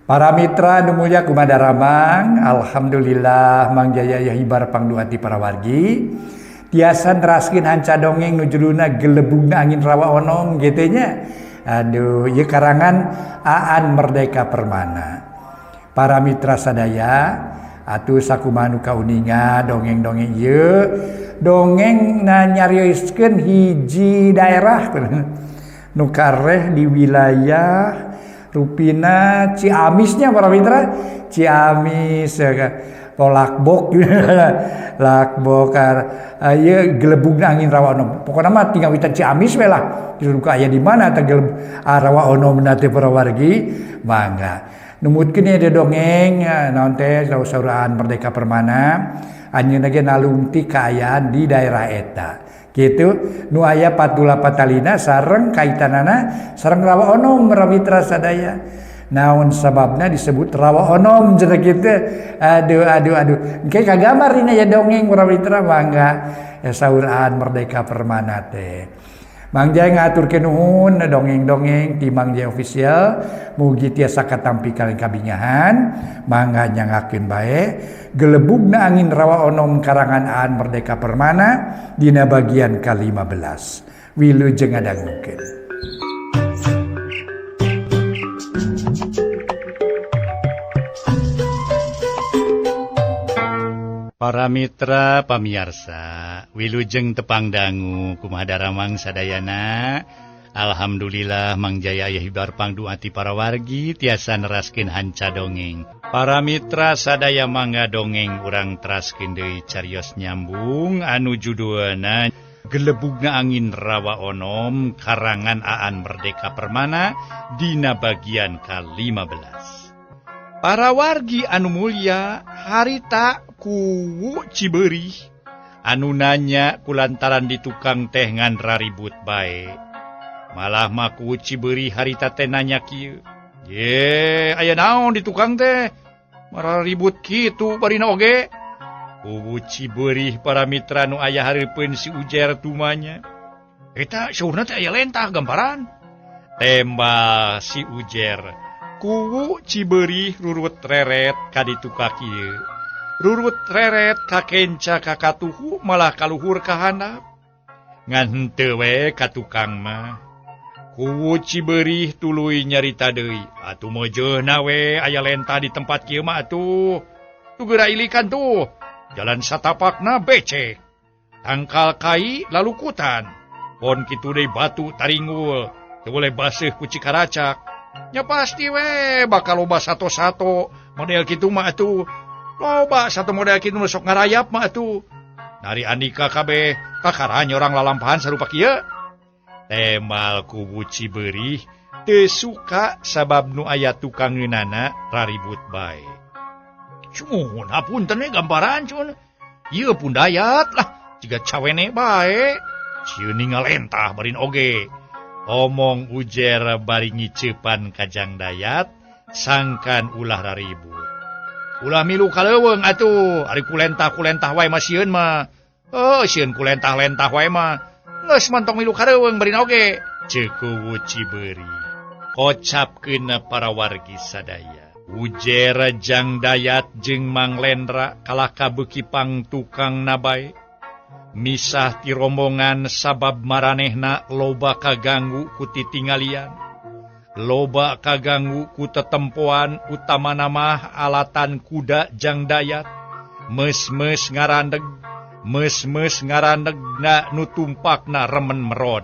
Para mitra nu mulia kumaha daramang, alhamdulillah Mang Jaya aya hibar pangduati para wargi. Tiasa neraskeun hanca dongeng nu judulna Gelebugna Angin Rawa Onom gitu nya. Aduh, ieu karangan Aan Merdeka Permana. Para mitra sadaya, atuh sakumaha nu kauninga dongeng-dongeng ieu, dongeng na nyarioskeun hiji daerah nu kareh di wilayah rupina Ciamisnya para mitra, Ciamis ya kan. Lakbok lakbok ieu gelebugna angin Rawa Onom. Pokona mah tinggal witan Ciamis we lah. Duka aya di mana teh Rawa Onom teh para wargi, mangga. Numutkeun ieu dongeng naon teh sauraan Merdeka Permana, anjeunna ge nalungtik kaayaan di daerah eta. Gitu nu aya patula patalina sareng kaitanana sareng Rawa Onom para mitra sadaya. Naon sababna disebut Rawa Onom cenah kitu. Aduh aduh aduh. Engke kagambar dina ya dongeng para mitra mangga ya sauraan Merdeka Permana teh. Mang Jaya ngaturkeun nuhun dongeng-dongeng ti Mang Jaya Official mugi tiasa katampi kalian kabingahan mangga nyangakeun bae Gelebugna Angin Rawa Onom karangan Aan Merdeka Permana dina bagian ke-15. Wilujeng ngadangukeun. Para mitra pamiarsa, wilujeng tepang dangu kumaha daramang sadayana. Alhamdulillah Mang Jaya aya hibar pangduati para wargi tiasa neraskeun hanca dongeng. Para mitra sadaya mangga dongeng urang teraskeun deui carios nyambung anu judulna Gelebugna Angin Rawa Onom karangan Aan Merdeka Permana dina bagian ke-15. Para wargi anu mulia harita kuwu Cibeurih anu nanya kulantaran di tukang teh ngan raribut bae. Malah mah kuwu Cibeurih harita teh nanya kieu. Ye, aya naon di tukang teh? Mararibut kitu barina oge. Kuwu Cibeurih para mitra nu aya hareupeun si Ujer tumanya. Eta saurna teh aya lentah gambaran. Tembal si Ujer. Kuwu Cibeurih rurut reret ka ditu ka kieu. Rurut reret ka kenca ka katuhu malah kaluhur ka handap. Ngan henteu we ka tukang mah. Kuwu Cibeurih tuluy nyarita deui. Atuh meujeuna we aya lentah di tempat kieu mah atuh. Tuh geura ilikan tuh. Jalan satapakna becek. Tangkal kai lalukutan. Pon kitu deui batu taringul. Teu boleh baseuh ku cikaracak. Nya pasti we bakal loba sato-sato model kitu mah atuh. Loba satu model kitu nu sok ngarayap mah atuh. Nari andika kabeh kakara nyorang lalampahan sarupa kieu. Temal kuwu Cibeurih teu suka sabab nu aya tukangeunana raribut bae. Cun, hapunten we gambaran cun. Ieu pun dayat lah jiga cawene bae. Sieun ningal entah barin oge. Omong Ujer bari ngiceupan ka Jang Dayat sangkan ulah raribut. Ulah milu ka leuweung atuh, ari kulentah-kulentah wae mah sieun mah. Heuh, sieun kulentah-lentah wae mah. Geus mantong milu ka leuweung barin oge. Ceuk kuwu Cibeurih. Kocapkeun para wargi sadaya. Ujer Jang Dayat jeung Mang Lendra kalah kabeuki pang tukang nabae. Misah ti rombongan sabab maranehna loba kaganggu ku titingalian. Loba kaganggu ku tetempoan utamana mah alatan kuda Jang Dayat. Meus-meus ngarandeg, meus-meus ngarandegna nu tumpakna remen merod.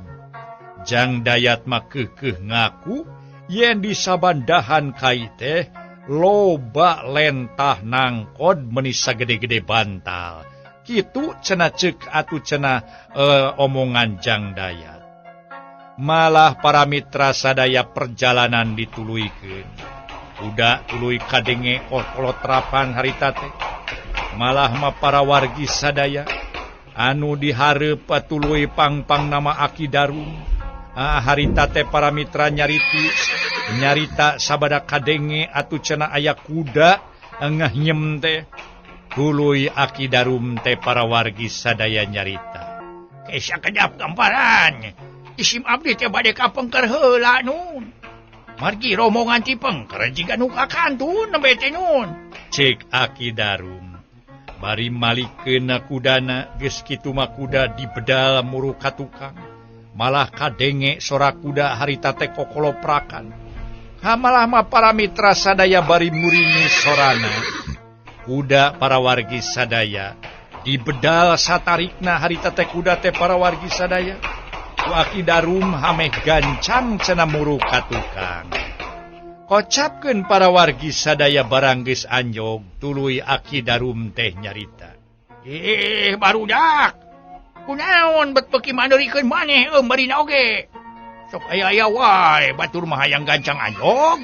Jang Dayat mah keukeuh ngaku yen di sabandahan kai teh loba lentah nangkod meuni sagede-gede bantal. Kitu cenah ceuk atuh cenah omongan Jang Dayat. Malah para mitra sadaya perjalanan dituluykeun. Kuda tuluy kadenge kolotrapan harita teh. Malah mah para wargi sadaya anu dihareup tuluy pangpang nama Aki Darum. Harita teh para mitra nyarita sabada kadenge atuh cenah aya kuda ngahnyem teh. Tuluy Aki Darum teh para wargi sadaya nyarita. Kesya kedap gambaran. Isim abdi teh bade ka pengker heula nun. Margi rombongan Cipengker jiga nu kakantun nembe teh nun. Cek Aki Darum. Bari malikeun kudana geus kitu mah kuda dibedal muru ka tukang. Malah kadenge sora kuda harita teh kokoloprakan. Hamalah mah para mitra sadaya bari muringi sorana. Kuda para wargi sadaya dibedal satarikna harita teh kuda teh para wargi sadaya. Ku Aki Darum hameh gancang cenah muru ka tukang. Kocapkeun para wargi sadaya barang geus anjog tuluy Aki Darum teh nyarita. Barudak. Kunaon bet beuki mandeurikeun maneh eum barina oge. Sok aya-aya wae batur mah hayang gancang anjog.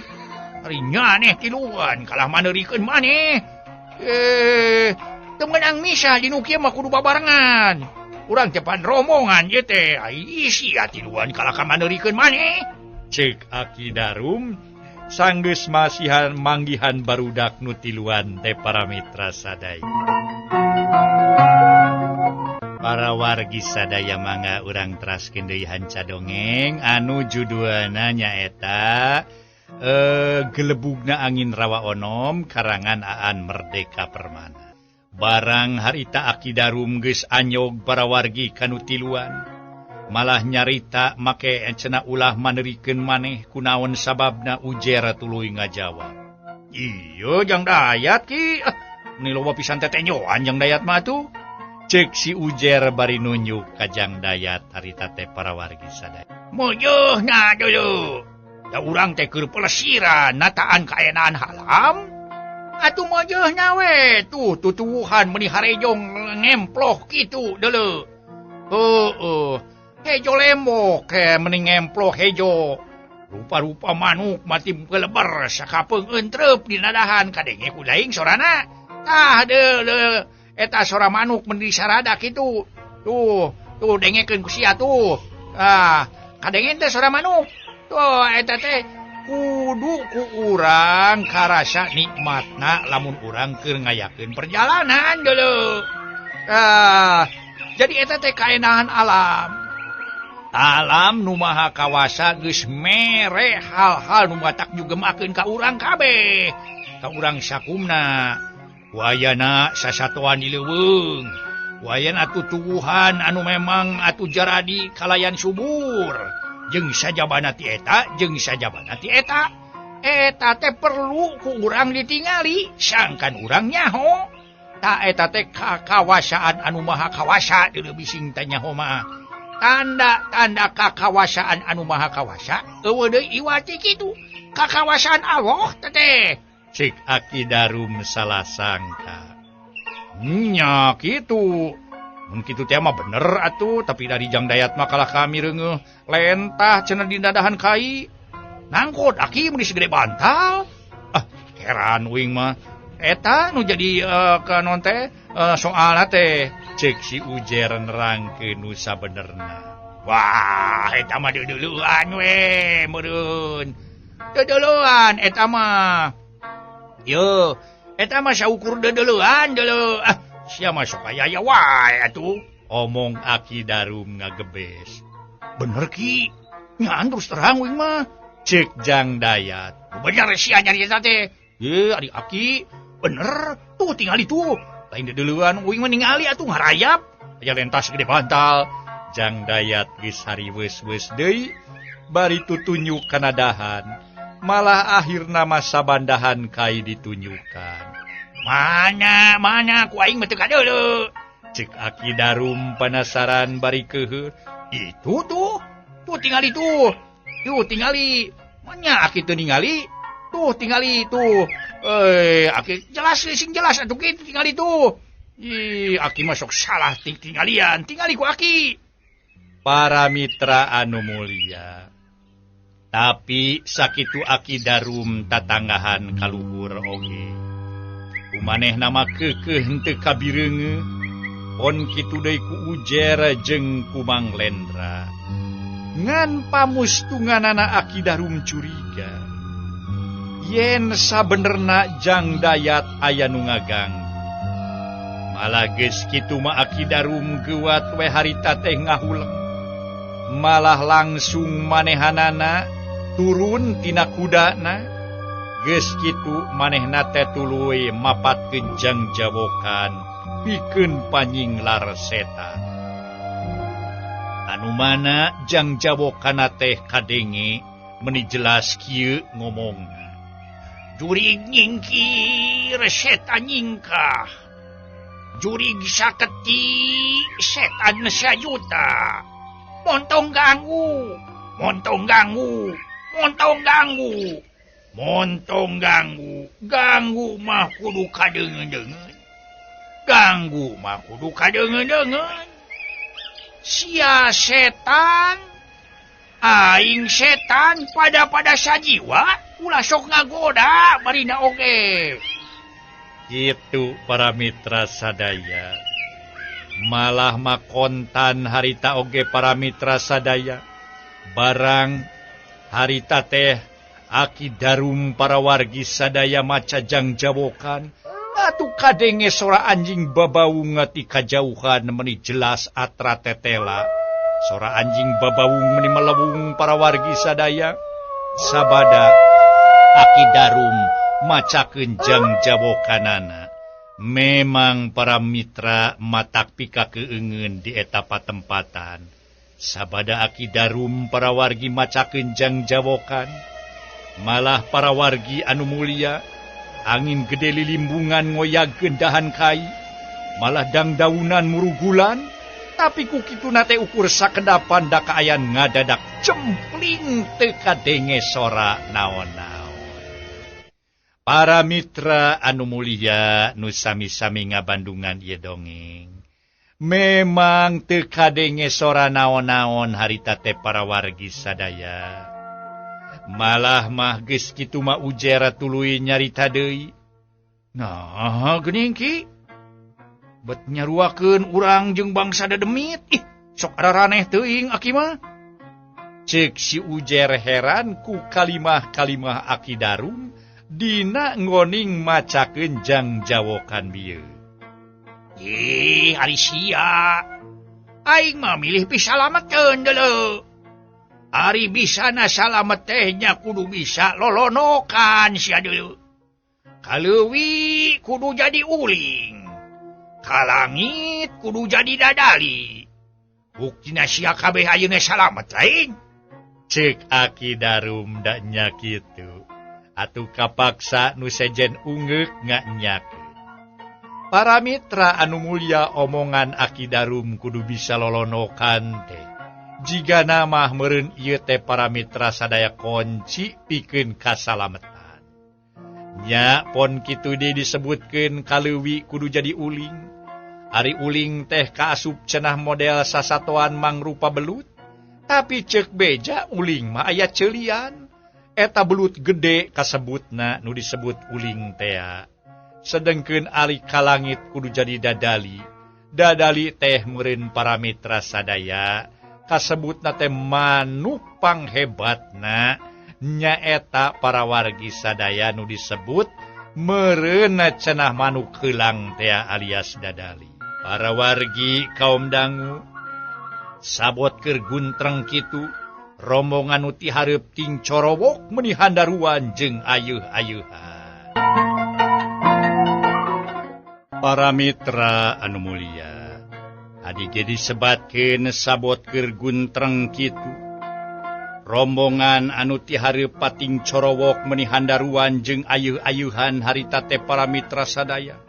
Ari nyaneh tiluan kalah mandeurikeun maneh. Teu meunang misah di nu kieu mah kudu babarengan. Urang teh pan rombongan ieu teh. Ai sia tiluan kalah ka mandeurikeun maneh. Cek Aki Darum sanggeus masihan manggihan barudak nu tiluan teh para mitra sadaya. Para wargi sadaya mangga urang teraskeun deui hanca dongeng anu judulna nyaeta Gelebugna Angin Rawa Onom karangan Aan Merdeka Permana. Barang harita Aki Darum geus anyog para wargi kanu tiluan. Malah nyarita make cenah ulah manerikeun maneh kunaon sababna Ujer tuluy ngajawab. Iya Jang Dayat ki, ni loba pisan tetenyoan Jang Dayat mah atuh. Cek si Ujer bari nunjuk ka Jang Dayat harita teh para wargi sadaya. Mojohna dulu. Da urang teh keur pelesiran nataan kaenaan halam. Atuh mojohna we tuh tutuwuhan meuni harejong ngemploh kitu deuleu. Heueuh, hejo lembok ke meuni ngemploh hejo. Rupa-rupa manuk mati keleber sakapeung entrep dina dahan kadenge ku daing sorana. Tah deuleu eta sora manuk meuni sarada kitu. Tuh, tuh dengekeun ku sia tuh. Ah, kadenge teh sora manuk. Tuh eta teh kudu ku urang karasa nikmatna lamun urang keur ngayakeun perjalanan deuleu. Ah, jadi eta teh kaenahan alam. Alam nu maha kawasa geus mere hal-hal nu matak jugemakeun ka urang kabeh. Ka urang sakumna. Wayana sasatoan di leuweung. Wayana tutuwuhan anu memang atuh jaradi kalayan subur. Jeung sajabana ti eta, jeung sajabana ti eta. Eta teh perlu ku urang ditingali, sangkan urang nyaho. Ta eta teh kakawasaan anu maha kawasa deuleu bising teh nyaho mah. Tanda-tanda kakawasaan anu maha kawasa eueuh deui iwati kitu. Kakawasaan Allah teh. Cek Aki Darum salah sangka. Nya kitu. Mun kitu teh mah bener atuh, tapi dari Jang Dayat mah kalah kami reungeuh lentah cenah dina dahan kai. Nangkot aki mun segede bantal. Ah, heran uing mah. Eta nu jadi ka non teh soalna teh cek si Ujer nerangkeun nu sabenerna. Wah, eta mah deudeuleun we meureun. Deudeuleun eta mah. Yo, eta mah saukur deudeuleun deuleu. Ah, sia mah sok aya wae atuh. Omong Aki Darum ngagebes. Bener ki, nyan terus terang uing mah. Cek Jang Dayat. Bener sia nyarita teh. Ye, ari Aki, bener. Tuh tingali tuh. Lain deudeuleun uing mah ningali atuh ngarayap. Aya lentas gede bantal. Jang Dayat geus hariweus-weus deui bari tutunjuk kana dahan. Malah akhirna masa bandahan kai ditunjukkan. Mana mana ku aing mah teu kadeuleu. Cek Aki Darum penasaran bari keuheuh. Itu tuh. Tuh tingali tuh. Tuh tingali. Manya Aki teu ningali? Tuh tingali tuh. Aki jelas sing jelas atuh kitu tingali tuh. Ih, Aki mah sok salah tinggalian. Tingali ku Aki. Para mitra anu mulia. Tapi sakitu Aki Darum tatanggahan kaluhur oge. Kumanehna mah keukeuh henteu kabireungeuh. On kitu deui ku Ujer jeung ku Mang Lendra. Ngan pamustunganana Aki Darum curiga. Yen sabenerna Jang Dayat aya nu ngaganggu. Malah geus kitu mah Aki Darum geuwat we harita teh ngahuleng. Malah langsung manehanana Turun tina kudana geus kitu manehna teh tuluy mapatkeun jangjawokan pikeun panyinglar setan. Anu mana jangjawokanna teh kadenge meni jelas kieu ngomongna. Jurig nyingkir setan nyingkah. Jurig saketi setan sajuta. Montong ganggu, montong ganggu, montong ganggu, montong ganggu, ganggu mah kudu kadeungeun-deungeun. Ganggu mah kudu kadeungeun-deungeun. Sia setan, aing setan pada-pada sajiwa ulah sok ngagoda marina oge. Kitu para mitra sadaya. Malah makontan harita oge para mitra sadaya. Barang harita teh Aki Darum para wargi sadaya maca jangjawokan. Atuh kadenge sora anjing babaung ti kajauhan meni jelas atra tetela. Sora anjing babaung meni melewung para wargi sadaya. Sabada Aki Darum macakeun jangjawokanana. Memang para mitra matak pika keungeun di eta patempatan. Sabada Aki Darum para wargi macakeun jangjawokan. Malah para wargi anu mulia, angin gede lilimbungan ngoyagkeun dahan kai, malah dangdaunan murugulan, tapi ku kituna teh ukur sakedapan da kaayan ngadadak cempling teu kadenge sora naon-naon. Para mitra anu mulia nu sami-sami ngabandungan ieu dongeng. Memang teu kadenge sora naon-naon harita teh para wargi sadaya. Malah mah geus kitu mah Ujer tuluy nyarita deui. Nah, geuning ki. Bet nyaruakeun urang jeung bangsa dedemit. Ih, sok araraneh teuing aki mah. Ceuk si Ujer heran ku kalimah-kalimah Aki Darum dina ngoning macakeun jangjawokan bieu. Ih, ari sia. Aing mah milih pisalametkeun deuleu. Ari bisa na salamet teh nya kudu bisa lolonokan sia deuleu. Kaleuwi kudu jadi uling. Ka langit kudu jadi dadali. Buktina sia kabeh ayeuna salamet lain. Ceuk Aki Darum da nya kitu. Atuh kapaksa nu sejen ungeuk nganyakeun. Para mitra anu mulia omongan Aki Darum kudu bisa lolonokan teh. Jiga mah meureun ieu teh para mitra sadaya kunci pikeun kasalametan. Nya pon kitu deui disebutkeun kaleuwi kudu jadi uling. Ari uling teh kaasup cenah model sasatoan mangrupa belut, tapi ceuk beja uling mah aya ceulian. Eta belut gede kasebutna nu disebut uling tea. Sedengkeun ari ka langit kudu jadi dadali. Dadali teh meureun para mitra sadaya kasebutna teh manuk panghebatna nyaeta para wargi sadaya nu disebut meureun cenah manuk heulang tea alias dadali. Para wargi kaum dangu sabot keur guntreng kitu rombongan nu ti hareup ting corowok meuni handaruan jeung ayeuh-ayeuhan. Para mitra anu mulia, adi ge disebatkeun sabot keur guntreng kitu rombongan anu ti hareup pating corowok meuni handaruan jeung ayeuh-ayeuhan harita teh para mitra sadaya.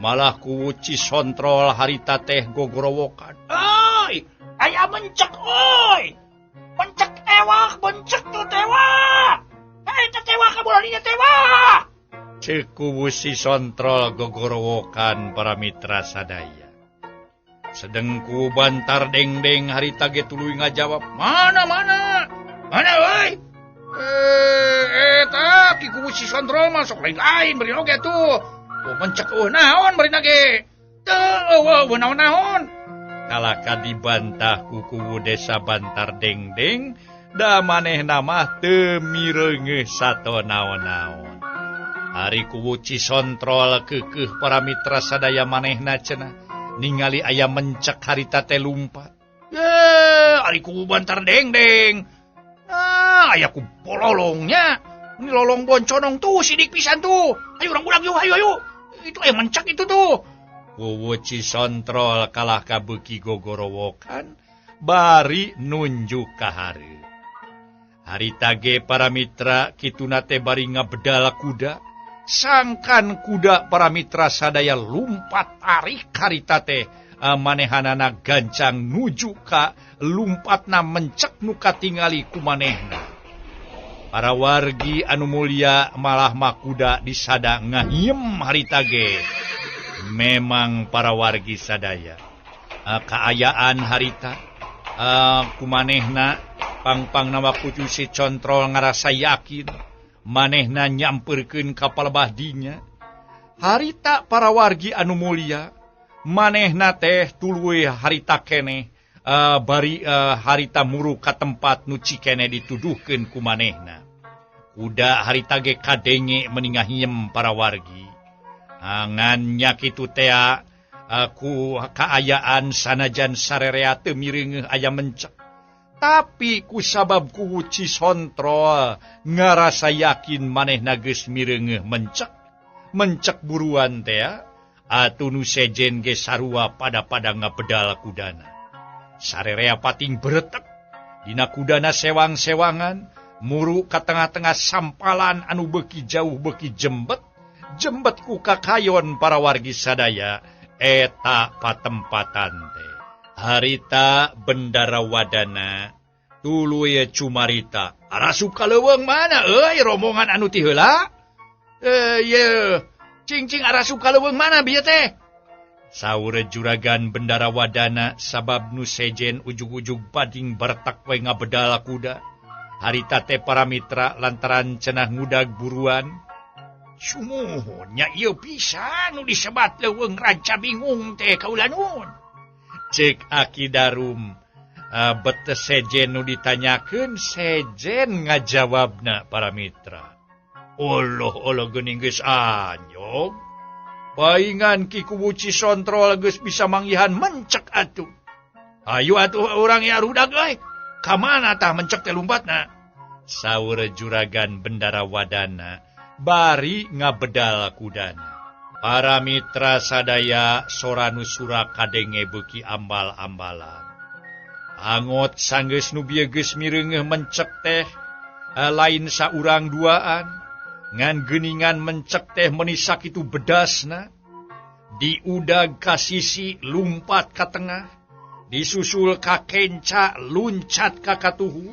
Malah ku Cisontrol harita teh gogorowokan. Oi, aya mencek oi. Mencek ewak, mencek tuh tewak. Eta tewak kabolaninya tewak. Ceuk kuwu Cisontrol gogorowokan para mitra sadaya. Sedengku Bantar Dengdeng harita ge tuluy ngajawab, "Mana mana? Mana euy? Eta ki kuwu Cisontrol mah sok lain-lain bari oge tuh. Oh, mencek eueuh naon bari ge. Teu eueuh naon-naon." Kalaka dibantah ku kuwu desa Bantar Dengdeng, da manehna mah teu mireungeuh sato naon-naon. Ari kuwu Cisontrol keukeuh para mitra sadaya manehna cenah ningali aya mencek harita teh lumpat. Ye, ari kuwu Bantar Dengdeng. Mana aya ku bololongnya. Ini lolong bonconong tuh sidik pisan tuh. Ayo urang udag yuk, ayo ayo. Itu aya mencak itu tuh. Kuwu Cisontrol kalah kabeuki gogorowokan bari nunjuk ka hareup. Harita ge para mitra kituna teh bari ngabedal kuda. Sangkan kuda para mitra sadaya lumpat tarik harita teh manehanana gancang nuju ka lumpatna mencek nu katingali ku manehna. Para wargi anu mulia malah makuda disada ngahiem harita ge. Memang para wargi sadaya kaayaan harita kumanehna pangpang nawa kucu si Control ngarasa yakin manehna nyamperkeun ka palebah dinya. Harita para wargi anu mulia manehna teh tuluy harita keneh bari harita muru ka tempat nu cikene dituduhkeun ku manehna. Kuda harita ge kadenge meni ngahiem para wargi. Ngan nya kitu tea ku kaayaan sanajan sarerea teu mireungeuh aya mencek. Tapi ku sabab ku Cisontrol ngarasa yakin manehna geus mireungeuh mencek, mencek buruan tea atuh nu sejen ge sarua pada-pada ngabedal kudana. Sarerea pating beretek dina kudana sewang-sewangan muru ka tengah-tengah sampalan anu beuki jauh beuki jembet. Jembet ku kakayon para wargi sadaya eta patempatan teh. Harita Bendara Wadana tuluy cumarita arasup ka leuweung mana euy rombongan anu ti heula? Ye cing-cing arasup ka leuweung mana bieu teh? Saur juragan Bendara Wadana sabab nu sejen ujug-ujug bading bertak we ngabedal kuda. Harita teh para mitra lantaran cenah ngudag buruan. Sumuhun nya ieu pisan nu disebat leuweung ranca bingung teh kaula nuhun. Cek Aki Darum bete sejen nu ditanyakeun sejen ngajawabna para mitra. Oloh oloh geuning geus anyog. Paingan Ki Kuwu Cisontrol geus bisa manggihan mencek atuh. Ayo atuh urang ya rudag euy. Ka mana tah mencek teh lumpatna? Saur juragan Bendara Wadana bari ngabedal kudana. Para mitra sadaya sora nu sura kadenge beuki ambal-ambalan. Angot sanggeus nu bieu geus mireungeuh mencek teh lain saurang duaan, ngan geuningan mencek teh meuni sakitu bedasna. Diudag ka sisi lumpat ka tengah, disusul ka kenca luncat ka katuhu.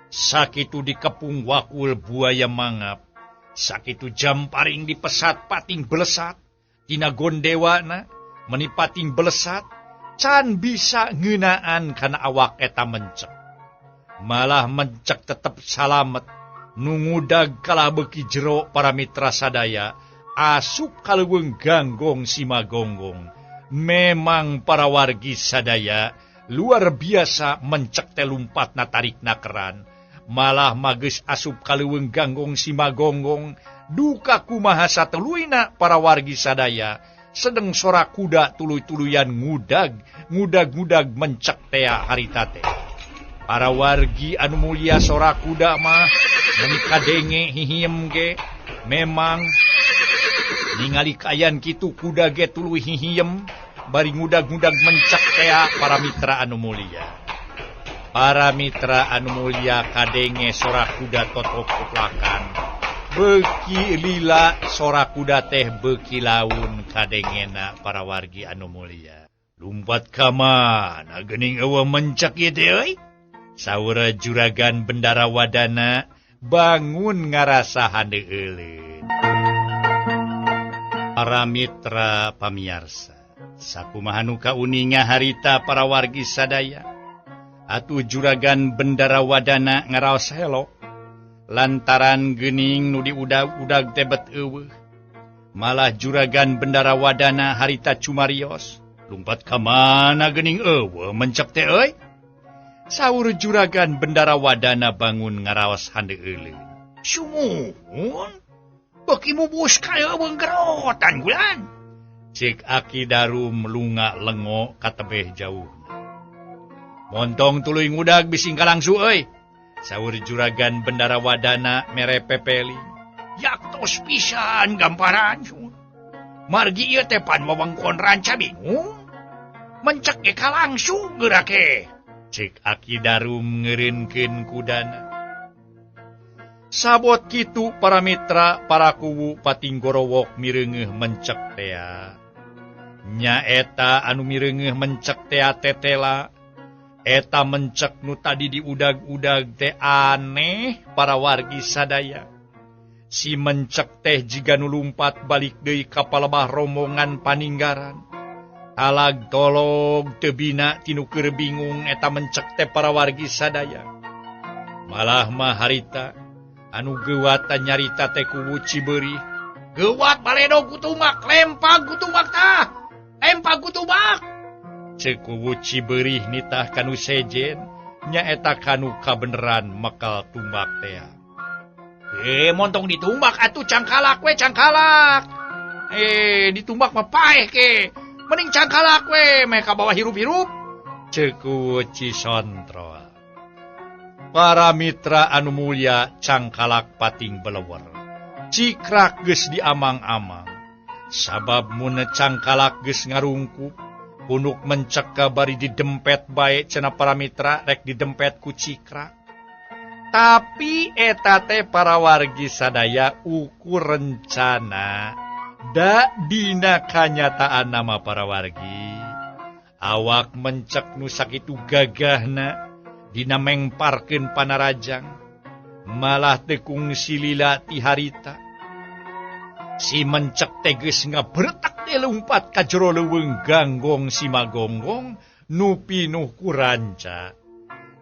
Sakitu dikepung wakul buaya mangap. Sakitu jamparing dipesat pating belesat tina gondewana meni pating belesat can bisa ngeunaan kana awak eta mencek. Malah mencek tetep salamet nu ngudag kalah beuki jero para mitra sadaya asup ka leuweung ganggong simagonggong. Memang para wargi sadaya luar biasa mencek teh lumpatna tarikna keran. Malah mageus asup ka leuweung ganggong simagonggong duka kumaha satuluyna para wargi sadaya sedeng sora kuda tuluy-tuluyan ngudag ngudag-ngudag mencek tea harita teh. Para wargi anu mulia sora kuda mah meni kadenge hihiem ge memang ningali kaayaan kitu kuda ge tuluy hihiem bari ngudag-ngudag mencek tea para mitra anu mulia. Para mitra anu mulia kadenge sora kuda totok kuplakan. Beuki lila sora kuda teh beuki laun kadengena para wargi anu mulia. Lumpat ka mana geuning eueuh mencek ieu teh euy? Saur juragan Bendara Wadana bangun ngarasa handeueuleun. Para mitra pamiarsa, sakumaha nu kauninga harita para wargi sadaya. Atuh juragan Bendara Wadana ngaraos helok lantaran geuning nu diudag-udag teh bet eueuh. Malah juragan Bendara Wadana harita cumarios, lumpat ka mana geuning eueuh mencek teh euy? Saur juragan Bendara Wadana bangun ngaraos handeueuleun. Sumuhun, beuki mubus ka leuweung gerotan bulan. Cek Aki Darum lunga lengo ka tebeh jauh. Montong tuluy ngudag bising kalangsu euy. Saur juragan Bendara Wadana mere pepeling. Yaktos pisan gamparan. Margi ieu teh pan wewengkon ranca bingung. Mencek ge kalangsung geura ke. Cek Aki Darum ngeureunkeun kudana. Sabot kitu para mitra para kuwu pating gorowok mireungeuh mencek tea. Nyaeta anu mireungeuh mencek tea tetela. Eta mencek nu tadi diudag-udag teh aneh para wargi sadaya. Si mencek teh jiga nu lumpat balik deui ka palebah rombongan paninggaran. Talag tolog teu bina tinu keur bingung eta mencek teh para wargi sadaya. Malah mah harita anu geuwatan nyarita teh kuwu Cibeurih. Geuwat baledog ku tumbak, lempag ku tumbak tah. Lempag ku tumbak. Ceuk kuwu Cibeurih nitah kanu sejen nyaeta kanu kabeneran mekel tumbak tea. Montong ditumbak atuh cangkalak we cangkalak. Ditumbak mah paeh ke. Mending cangkalak we meh ka bawah hirup-hirup. Ceuk kuwu Cisontrol. Para mitra anu mulia cangkalak pating belewer. Cikrak geus diamang-amang. Sabab mun cangkalak geus ngarungkup, punuk mencek ka bari didempet bae cenah para mitra rek didempet ku cikrak. Tapi eta teh para wargi sadaya ukur rencana da dina kanyataan nama para wargi. Awak mencek nu sakitu gagahna dina mengparkeun panarajang malah teu kungsi lila ti harita. Si mencek teh geus ngabretak teh lumpat ka jero leuweung ganggong si Magonggong nu pinuh ku ranca.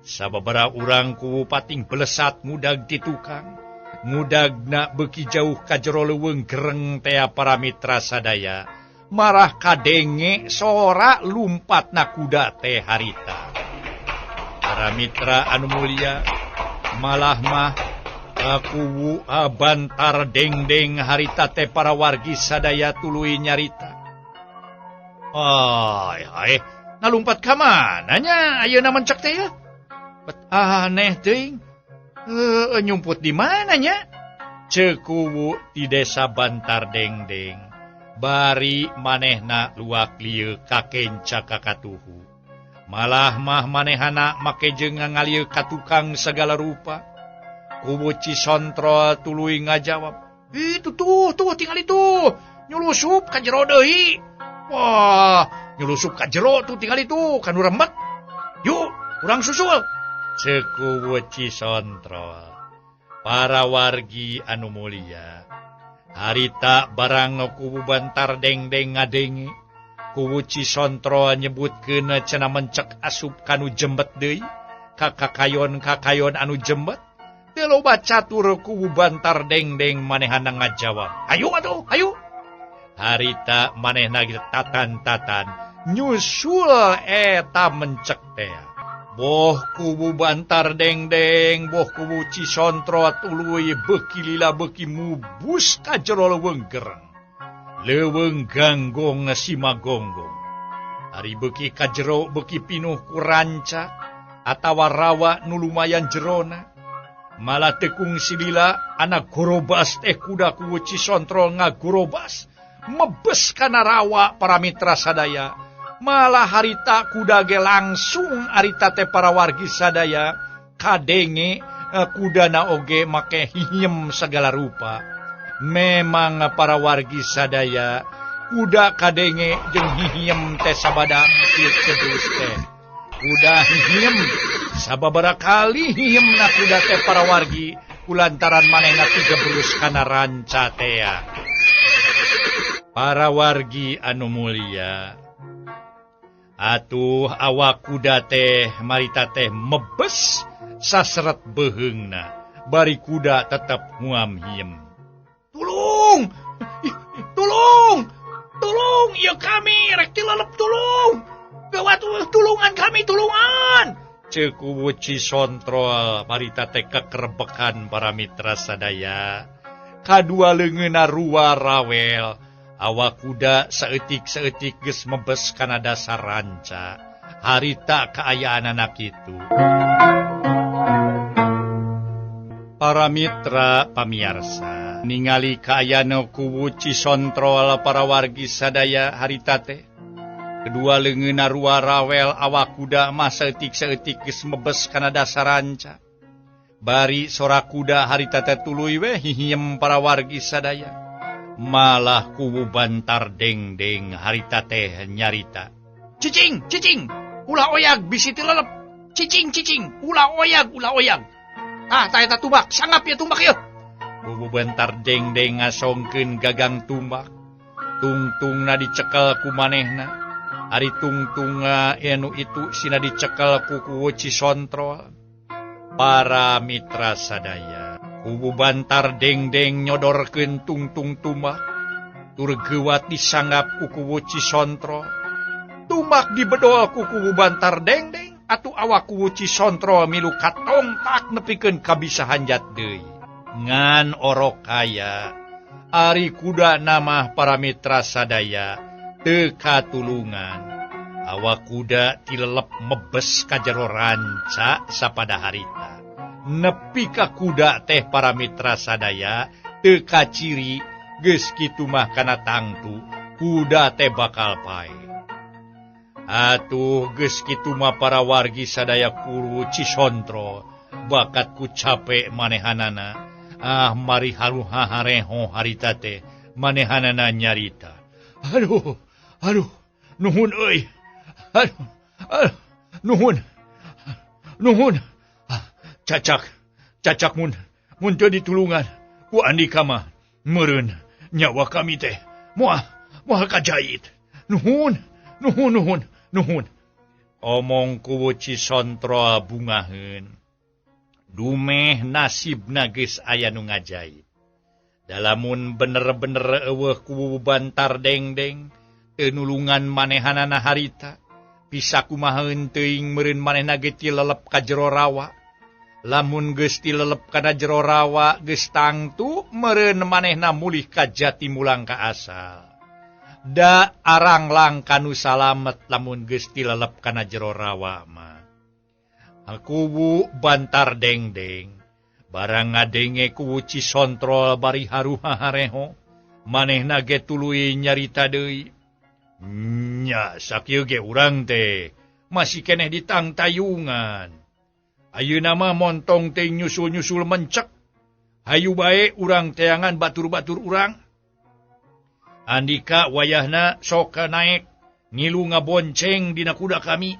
Sababaraha urang kuwu pating belesat ngudag ti tukang. Ngudagna beuki jauh ka jero leuweung gereng tea para mitra sadaya. Marah kadenge sora lumpatna kuda teh harita. Para mitra anu mulia malah mah kuwu Bantar Dengdeng harita teh para wargi sadaya tuluy nyarita. Ay, ay, ngalumpat ka mana nya ayeuna mencek teh ya? Bet aneh teuing. Nyumput di mana nya? Ceuk kuwu di desa Bantar Dengdeng. Bari manehna luak lieu kakenca kakatuhu. Malah mah manehana make jeung ngalieu ka tukang segala rupa. Kuwu Cisontrol tuluy ngajawab, "Itu tuh, tuh tinggal itu. Nyulusup ka jero deui." Wah, nyulusup ka jero tuh tinggal itu kanu rembet. Yuk, urang susul. Ceuk kuwu Cisontrol. Para wargi anu mulia, harita barang nu kuwu Bantar Dengdeng ngadenge. Kuwu Cisontrol nyebutkeun cenah mencek asup kanu jembet deui, ka kakayon-kakayon anu jembet. Teu loba catur kuwu Bantar Dengdeng manehana ngajawab, "Hayu atuh, hayu." Harita manehna tatan-tatan nyusul eta mencek teh. Boh kuwu Bantar Dengdeng, boh kuwu Cisontrol tuluy beuki lila beuki mubus ka jero leuweung gereng. Leuweung ganggong si Magonggong. Ari beuki ka jero beuki pinuh ku ranca atawa rawa nu lumayan jerona. Malah teu kungsi lila anak gorobas teh kuda kuwu Cisontrol ngagorobas mebes kana rawa para mitra sadaya. Malah harita kuda ge langsung harita teh para wargi sadaya kadenge kudana oge make hihiem segala rupa. Memang para wargi sadaya kuda kadenge jeung hihiem teh sabada kedus teh. Kuda hihiem sababaraha kali hihiem na kuda teh para wargi kulantaran manehna tigebrus kana ranca tea. Para wargi anu mulia, atuh awak kuda teh marita teh mebes saseret beuheungna, bari kuda tetep nguam hiem. Tulung! Tulung! Tulung! Ieu kami rek tilelep tulung! Gawat tulungan kami tulungan! Ceuk kuwu Cisontrol marita teh kekerbekan para mitra sadaya. Kadua leungeunna rua rawel. Awak kuda saeutik-saeutik geus mebes kana dasar ranca. Harita kaayaan anak itu. Para mitra pamiarsa ningali kaayana kuwu Cisontrol para wargi sadaya harita teh kedua leungeunna rua rawel awak kuda mah saeutik-saeutik geus mebes kana dasar ranca. Bari sora kuda harita teh tuluy we hihiem para wargi sadaya. Malah kuwu Bantar Dengdeng harita teh nyarita, "Cicing, cicing, ulah oyag bisi tilelep. Cicing, cicing, ulah oyag, ulah oyag. Ah, tah eta tumbak, sanggap ya tumbak yeuh." Kuwu Bantar Dengdeng ngasongkeun gagang tumbak. Tungtungna dicekel ku manehna. Ari tungtunga anu itu sina dicekel ku kuwu Cisontrol. Para mitra sadaya, kuwu Bantar Dengdeng nyodorkeun tungtung tumbak. Tur geuwat disanggap ku kuwu Cisontrol. Tumbak dibedol ku kuwu Bantar Dengdeng. Atuh awak kuwu Cisontrol milu katongtak nepikeun kabisa hanjat deui. Ngan orok kaya ari kuda namah para mitra sadaya teu katulungan. Awak kuda tilelep mebes ka jero ranca sapada harita. Nepi ka kuda teh para mitra sadaya teu kaciri geus kitu mah kana tangtu kuda teh bakal paeh. Atuh geus kitu mah para wargi sadaya kuwu Cisontrol bakat ku capek manehanana. Ah mari haruha hareho harita teh manehanana nyarita. "Aduh, aduh, nuhun euy. Aduh, aduh, nuhun. Nuhun. Cacak, cacak mun mun teu ditulungan ku andika mah meureun nyawa kami teh moal moal kajait. Nuhun, nuhun, nuhun. Nuhun." Omong kuwu Cisontrol bungaheun. Dumeh nasibna geus aya nu ngajait. Dalamun bener-bener eueuh kuwu Bantar Dengdeng teu nulungan manehanana harita. Bisa kumahaeun teuing meureun manehna ge tilelep ka jero rawa. Lamun geus tilelep kana jero rawa geus tangtu meureun manehna mulih ka jati mulang ka asal. Da aranglang kanu salamet lamun geus tilelep kana jero rawa mah. Kuwu Bantar Dengdeng barang ngadenge kuwu Cisontrol bari haruha hareho manehna ge tuluy nyarita deui. "Nya sakieu ge urang teh masih keneh ditangtayungan. Ayeuna mah montong teh nyusul-nyusul mencek. Hayu bae urang teangan batur-batur urang. Andika wayahna sok naek ngilu ngabonceng dina kuda kami.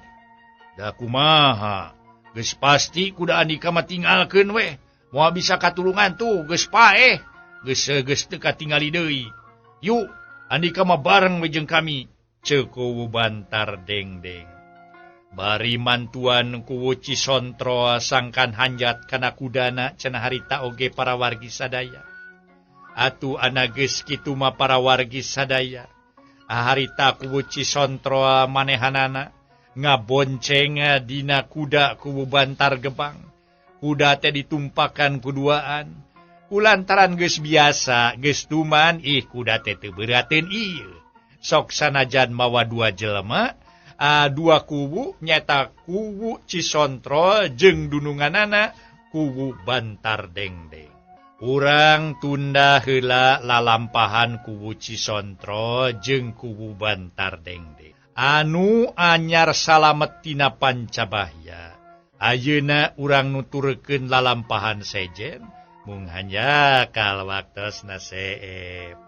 Da kumaha geus pasti kuda andika mah tinggalkeun weh. Moal bisa katulungan tuh geus paeh. Geus geus teu katingali deui. Yuk andika mah bareng we jeung kami," ceuk kuwu Bantar Dengdeng. Bari mantuan kuwu Cisontrol sangkan hanjat kana kudana cenah harita oge para wargi sadaya. Atuh ana geus kitu mah para wargi sadaya. Harita kuwu Cisontrol manehanana ngabonceng dina kuda kuwu Bantar Gebang. Kuda teh ditumpakan kuduaan. Kulantaran geus biasa geus tuman ih kuda teh teu beurateun ieu. Sok sanajan mawa dua jelema, dua kuwu nyata kuwu Cisontrol jeung dununganana kuwu Bantar Dengdeng. Urang tunda heula lalampahan kuwu Cisontrol jeung kuwu Bantar Dengdeng anu anyar salamet tina pancabahya. Ayeuna urang nuturkeun lalampahan sejen mung hanjakal waktosna seep.